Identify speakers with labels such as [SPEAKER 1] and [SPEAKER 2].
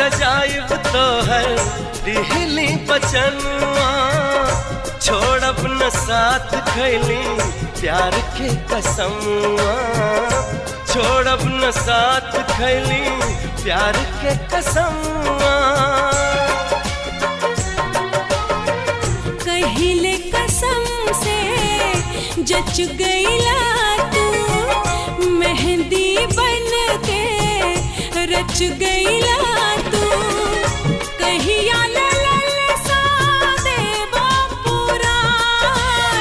[SPEAKER 1] सजाइब तो है दिहली बचनुआ, छोड़ब न साथ खैली प्यार के कसमुआ, छोड़ब न साथ खैली प्यार के कसमुआ।
[SPEAKER 2] कहिले कसम से जच गईला तू, मेहंदी बन के रच गईला तू।